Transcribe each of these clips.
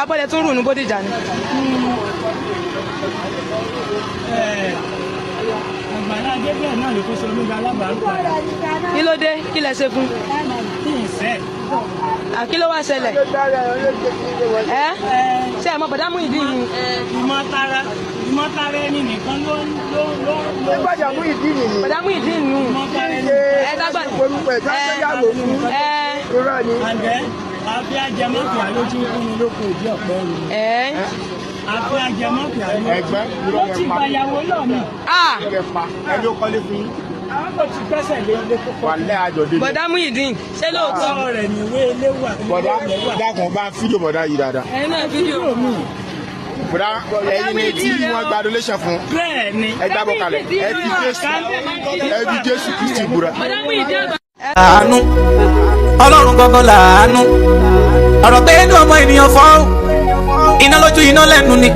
Abọ́lẹ̀ tún rù ní Bódìjà ni. Àgbàlá Gabriel náà ló kó sọ lóga alábàárù padà. Kí ló dé? Kí lẹ ṣe fún? Kí n fẹ́. Kí ló wá ṣẹlẹ̀? Ẹ ṣé ẹ mọ bọ̀dá Muyideen ni? Ìmọ̀tara ẹni nìkan ló ló ló ló. Nígbàdàn Muyideen nìyí. Bọ̀dá Muyideen nù. Ìmọ̀tara ẹni. Ẹ dágbà. Orúkọ ẹ̀ tó ń gbéyàwó fún. Ẹ. Irọ́ ni. Àǹdẹ́ àfi ajẹmọ́pì àlójú kún ni lóko òdì ọ̀pẹ rẹ̀. Ẹ. Àfi ajẹmọ́pì àlójú. Ẹ̀gbẹ́ Ó ti gbàyàwó lọ mi. Ah. irọ́ lẹ pa. Ẹni ó kọ́lé fún yín. Àwọn kò ti gbẹ́sẹ̀ lé ilé kókó. Wà lẹ́ àjọ délé. Bọ̀dá Muyideen, ṣé lóòótọ́? Ọ̀rọ̀ rẹ̀ níwé ilé wà. Bọ̀dá dákun, bá fídíò bọ̀dá yìí dáadáa. Ẹ̀yin náà fídíò. Bọ̀dá, ẹ̀yin ni tí wọ́n gba donation fún. Bẹ́ẹ̀ ni. Ẹ dábọ̀ kalẹ̀. Ẹ fi Jésù Kristi búra. Bọ̀dá Muyideen àgbà. Àánú Ọlọ́run gangan làánú. Ọ̀rọ̀ pé inú ọmọ ènìyàn fọ́n iná lójú, iná lẹ́nu ni.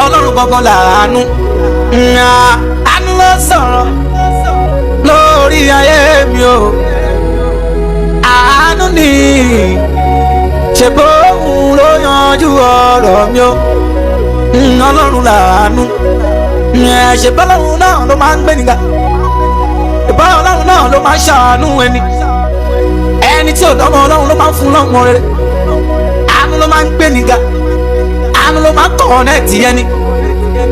Ọlọ́run gangan làánú. Àánú ló sọ̀rọ̀ lórí ayé mi o. Àánú ni, ṣe bóun ló yanjú ọ̀rọ̀ mi o. Ọlọ́run làánú. Ṣe bọ́lọ́run náà ló máa ń gbé nígbà ìbá. Ọlọ́run náà ló máa ń ṣàánú ẹni. Ẹni tí ò dọ́mọ, Ọlọ́run ló máa ń fún lọ́mọ rere. Àánú ló máa ń gbé níga, àánú ló máa ń connect ẹni.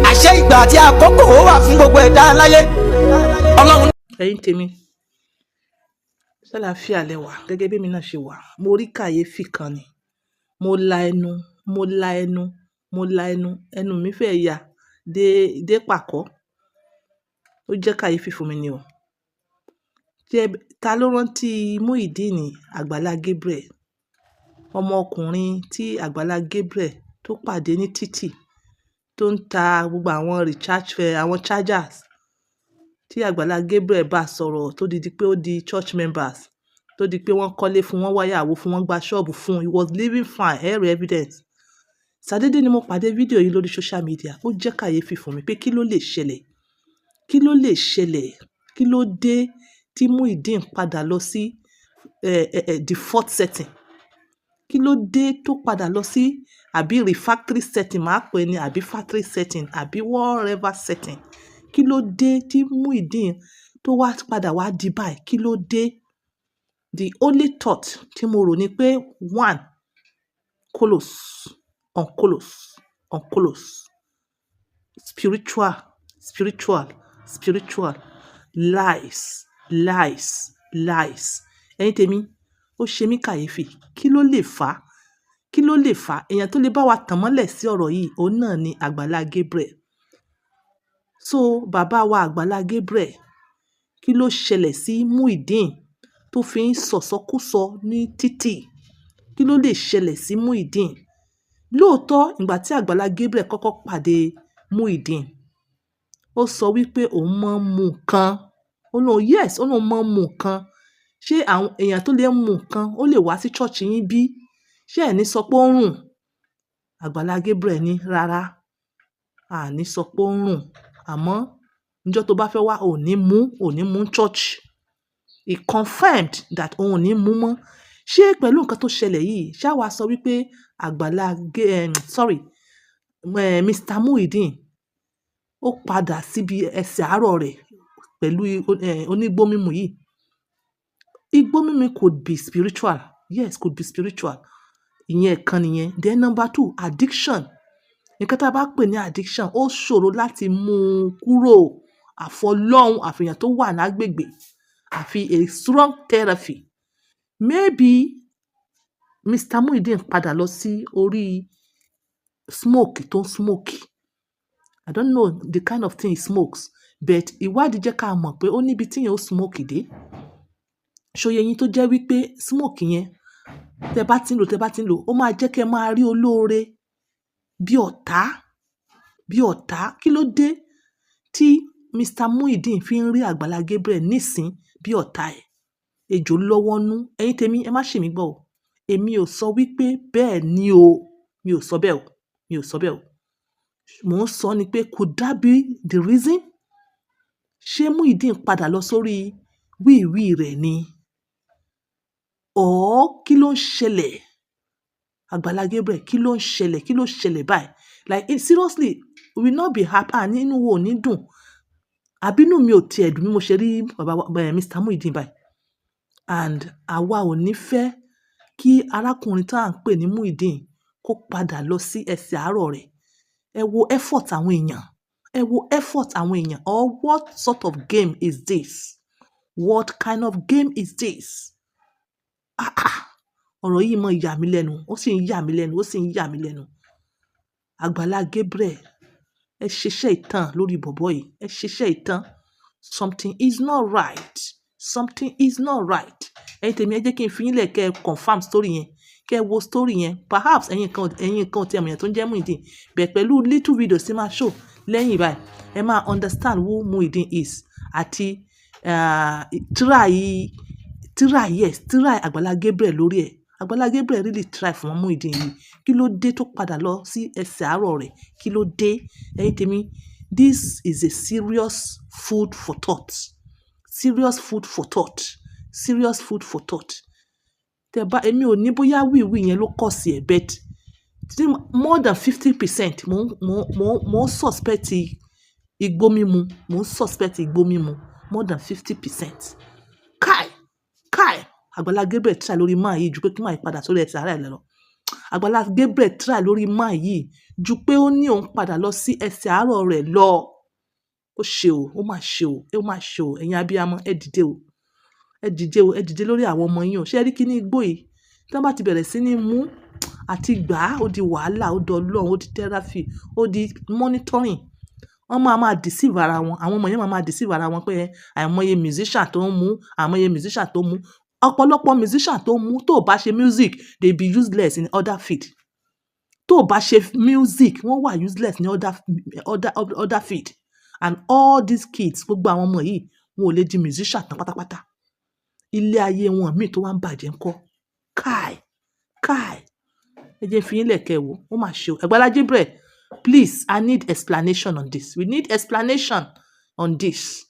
Àṣẹ ìgbà àti àkókò ó wà fún gbogbo ẹ̀dá láyé. Ọlọ́run. Ẹ̀yin tèmi, ṣàlàáfíà lẹ wà gẹ́gẹ́ bí èmi náà ṣe wà? Mo rí kàyéfì kan ni. Mo la ẹnu, mo la ẹnu, mo la ẹnu, ẹnu mi fẹ́ ya dé dé pàkọ́. Ó jẹ́ kàyéfì fún mi ni o. Ṣé ta ló rántí Muyideen Àgbàlá Gabriel, ọmọkùnrin tí Àgbàlá Gabriel tó pàdé ní títì tó ń ta gbogbo àwọn recharge, àwọn chargers, tí Àgbàlá Gabriel bá sọ̀rọ̀, tó di pé ó di church members, tó di pé wọ́n kọ́lé fún wọn, wáyàwó fún wọn, gba ṣọ́ọ̀bù fún un? He was living fine, every evidence. Ṣàdédé ni mo pàdé fídíò yìí lórí social media. Ó jẹ́ kàyéfì fún mi pé kí ló lè ṣẹlẹ̀? Kí ló lè ṣẹlẹ̀? Kí ló dé tí Muyideen padà lọ sí default setting? Kí ló dé tó padà lọ sí àbí refactory setting máa pè ní, àbí factory setting, àbí whatever setting? Kí ló dé tí Muyideen tó wá padà wá di báyìí? Kí ló dé? The only thought tí mo rò ni pé one kolos on kolos on kolos, spiritual, spiritual, spiritual, lies, lies, lies. Ẹ̀yin tèmi, ó ṣe mí kàyéfì. Kí ló lè fà á? Kí ló lè fà á? Èèyàn tó lè bá wa tàn mọ́lẹ̀ sí ọ̀rọ̀ yìí, òun náà ni Àgbàlá Gabriel. So bàbá wa Àgbàlá Gabriel, kí ló ṣẹlẹ̀ sí Muyideen tó fi ń sọ̀sọ́kúsọ ní títì? Kí ló lè ṣẹlẹ̀ sí Muyideen? Lóòótọ́, ìgbà tí Àgbàlá Gabriel kọ́kọ́ pàdé Muyideen, ó sọ wípé òun máa ń mu nǹkan. Ó lóun, yes, ó lóun máa ń mu nǹkan. Ṣé àwọn èèyàn tó lè mu nǹkan, ó lè wá sí church yín bí? Ṣé ẹ̀ ní sọ pé ó ń rùn? Àgbàlá Gabriel ní rárá, a ní sọ pé ó ń rùn, àmọ́ níjọ́ tó bá fẹ́ wá, ò ní mú, ò ní mú church. He confirmed that òun ò ní mú mọ́. Ṣé pẹ̀lú nǹkan tó ṣẹlẹ̀ yìí, ṣá wàá sọ wípé Àgbàlá sorry, Mr. Muyideen ó padà síbi ẹsẹ̀ àárọ̀ rẹ̀ pẹ̀lú onígbó mímu yìí? Igbó mímu could be spiritual. Yes, could be spiritual. Ìyẹn kan nìyẹn. Then number two, addiction. Nǹkan tí a bá pè ní addiction, ó ṣòro láti mú un kúrò. Àfọlọ́hun, àfihàn tó wà lágbègbè, àfi a strong therapy. Maybe Mr. Muyideen padà lọ sí orí smoke tó ń smoke. I don't know the kind of thing he smokes, but ìwádìí jẹ́ ká mọ̀ pé ó níbi tí èèyàn ó smoke dé. Ṣó yé yín? Tó jẹ́ wípé smoke yẹn, tẹ bá tí ń lò, tẹ bá tí ń lò, ó máa jẹ́ kí ẹ máa rí olóore bí ọ̀tá, bí ọ̀tá. Kí ló dé tí Mr. Muyideen fi ń rí Àgbàlá Gabriel nísìn bí ọ̀tá ẹ̀? Ejò lọ́wọ́ nú. Ẹ̀yin tèmi, ẹ má ṣì mí gbọ́ o. Èmi ò sọ wípé bẹ́ẹ̀ ni o. Mi ò sọ bẹ́ẹ̀ o. Mi ò sọ bẹ́ẹ̀ o. Mò ń sọ ni pé could that be the reason? Ṣé Muyideen padà lọ sórí wíìwíì rẹ̀ ni? Or kí ló ń ṣẹlẹ̀? Àgbàlá Gabriel, kí ló ń ṣẹlẹ̀? Kí ló ṣẹlẹ̀ báyìí? Like, seriously, we will not be happy. Nínú wo ò ní dùn, àbínú mi ò tiẹ̀ dùn bí mo ṣe rí bàbá Mr. Muideen báyìí. And àwa ò ní fẹ́ kí arákùnrin tá à ń pè ní Muideen kó padà lọ sí ẹsẹ̀ àárọ̀ rẹ̀. Ẹ wo effort àwọn èèyàn, ẹ wo effort àwọn èèyàn. Or what sort of game is this? What kind of game is this? Ah ah, ọ̀rọ̀ yìí mọ̀ yà mí lẹ́nu, ó sì ń yà mí lẹ́nu, ó sì ń yà mí lẹ́nu. Àgbàlá Gabriel, ẹ ṣiṣẹ́ ìtàn lórí bọ̀bọ́ yìí, ẹ ṣiṣẹ́ ìtàn. Something is not right, something is not right. Ẹ̀yin tèmi, ẹ jẹ́ kí n fi yín lẹ̀ kẹ́ ẹ confirm story yẹn, kẹ́ ẹ wo story yẹn. Perhaps ẹ̀yin kan tí ẹ̀mọ̀yàn tó ń jẹ́ Muideen bẹ̀ pẹ̀lú little video sí máa show lẹ́yìn báyìí, ẹ máa understand who Muideen is àti try, yes, try Àgbàlá Gabriel lórí ẹ̀. Àgbàlá Gabriel really try fún Muideen yìí. Kí ló dé tó padà lọ sí ẹsẹ̀ àárọ̀ rẹ̀? Kí ló dé? Ẹ̀yin tèmi, this is a serious food for thought, serious food for thought, serious food for thought. Tẹ bá èmi ò ní bóyá wíwí yẹn ló kọ̀ sí ẹ̀, but more than 50% mo suspect igbó mímu, mo suspect igbó mímu more than 50%. Kai kai, Àgbàlá Gabriel try lórí man yìí ju pé kí man yìí padà sórí ẹsẹ̀ ara ẹ̀ lọ. Àgbàlá Gabriel try lórí man yìí ju pé ó ní òun padà lọ sí ẹsẹ̀ àárọ̀ rẹ̀ lọ. Ó ṣe o, ó mà ṣe o, ó mà ṣe o. Ẹ̀yin abiyamọ, ẹ dìde o, ẹ dìde o, ẹ dìde lórí àwọn ọmọ yín o. Ṣé ẹ rí kíní igbó yìí, tí wọ́n bá ti bẹ̀rẹ̀ sí ní mú àti gbà á, ó di wàhálà, ó di Ọlọ́run, ó di therapy, ó di monitoring. Wọ́n máa máa deceive ara wọn. Àwọn ọmọ yẹn máa máa deceive ara wọn pé àìmọye musician tó ń mú, àìmọye musician tó ń mú. Ọ̀pọ̀lọpọ̀ musician tó ń mú, tó bá ṣe music, they be useless in other field. Tó bá ṣe music, wọ́n wà useless ní other field. And all these kids, gbogbo àwọn ọmọ yìí, wọn ò lè di musician tán pátápátá. Ilé ayé wọn míì tó wá ń bàjẹ́ ńkọ́? Kai kai, ẹ jẹ́ fi yín lẹ̀ kẹ́ wò ó. Mà ṣe o. Àgbàlá Gabriel, please, I need explanation on this. We need explanation on this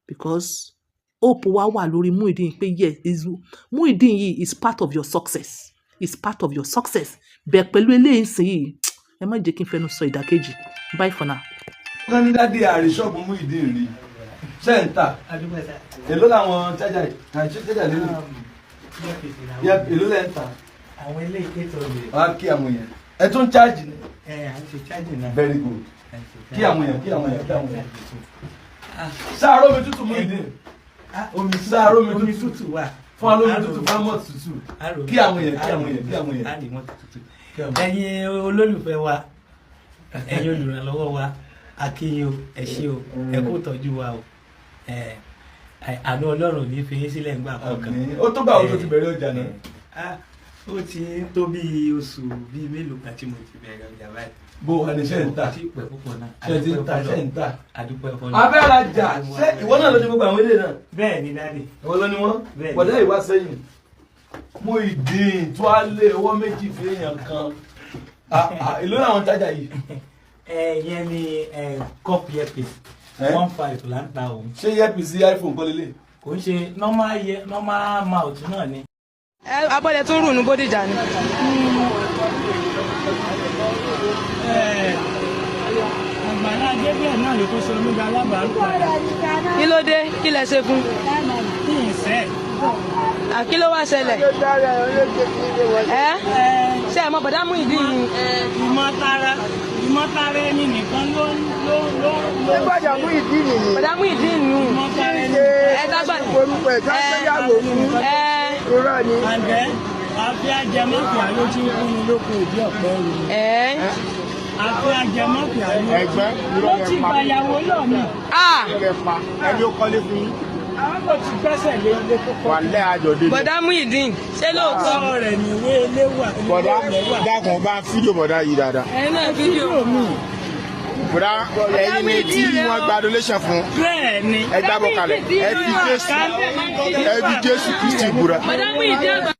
because hope wa wà lórí Muideen pé yes, is Muideen yìí is part of your success, is part of your success. Bẹ́ẹ̀ pẹ̀lú eléyìí sìn yìí, ẹ má jẹ́ kí n fẹnu sọ ìdàkejì. Bye for now. Wọ́n ní daddy àríṣọ́ọ̀bù Muideen rí sẹ́ńtà. Èló làwọn chájà yìí? Ṣé chájà lélẹ̀? Èló lẹ́ ń tà? Àwọn ilé 800. Wọ́n á kí àwọn èèyàn. Ẹ tún chájì ni? Ẹ à ń ṣe chájì náà. Very good. Kí àwọn èèyàn, kí àwọn èèyàn, kí àwọn èèyàn. Sáàrọ̀ omi tútù, Muideen. Sáàrọ̀ omi tútù. Tútù wà. Fún alómi tútù, fún amọ̀ tútù. Kí àwọn èèyàn, kí àwọn èèyàn, kí àwọn èèyàn. Ẹ̀yin olólùfẹ́ wa, ẹ̀yin olùrànlọ́wọ́ wa, a kí yín o, ẹ ṣé o, ẹ kú ìtọ́jú wa o. Àánú Ọlọ́run ò ní fi yín sílẹ̀ ńgbà kọ̀ọ̀kan. Ó tó gbà wo tó ti bẹ̀rẹ̀ ọjà náà? Ó ti ń tó bí oṣù bíi mélòó kan tí mo ti bẹ̀rẹ̀ ọjà báyìí. Bó wà ní ṣe ń tà? Tí pẹ́ púpọ̀ náà. Ṣe ti ń tà, ṣe ń tà? Àdúpẹ́ fọlọ́. Abẹ́rajà, ṣé ìwọ náà ló ní gbogbo àwọn ilé náà? Bẹ́ẹ̀ ni, daddy. Ìwọ ló ní wọ́n? Bẹ́ẹ̀ ni. Bọ̀dá ìwá sẹ́yìn. Muideen tó á lé ọwọ́ méjì fi èèyàn kan. Èló làwọn tájà yìí? Ẹ yẹn ni cup earpiece. 1.5 là ń ta òun. Ṣé earpiece iPhone kọ́ lélẹ̀? Kò ń ṣe normal ear, normal mouth náà ni. Ẹ abọ́lẹ̀ tún rùn ní Bódìjà ni. Àgbàlá Gabriel náà ló tún sọ mí alábàárù padà. Kí ló dé? Kí lẹ ṣe fún? Kí n sẹ́. À, kí ló wá ṣẹlẹ̀? Ẹ ṣe ẹ mọ bọ̀dá Muyideen ni? Ìmọ̀tara ẹni nìkan ló ló. Bọ́dà Muyideen nìyí. Bọ̀dá Muyideen nù. Ìmọ̀tara ẹni. Ẹ dágbà. Orúkọ ẹ̀ tó ń gbéyàwó fún. Ẹ. Irọ́ ni. Àǹdẹ́ àfi ajẹmọ́fìà ló ti ń kúnni lóko òbí ọ̀pẹ rẹ̀. Ẹ. Àfi ajẹmọ́fìà ló. Ẹ̀gbẹ́ irọ́ Ó lẹ ti pa. gbàyàwó lọ mi. Ah. Irọ́ lẹ pa. Ẹni ó kọ́lé fún yín. Àwọn kò ti gbẹ́sẹ̀ lé ilé tó kọ́. Wà lẹ́ àjọ dé. Bọ̀dá Muyideen, ṣé lóòótọ́? Ọwọ́ rẹ̀ ní ìwé ilé wà. Bọ̀dá dákun, bá fídíò bọ̀dá yìí dáadáa. Ẹ̀yin náà fídíò. Bọ̀dá, ẹ̀yin ni tí wọ́n gba donation fún. Bẹ́ẹ̀ ni. Ẹ gbábọ̀ kalẹ̀. Ẹ fi Jésù, ẹ fi Jésù Kristi búra. Bọ̀dá Muyideen àgbà.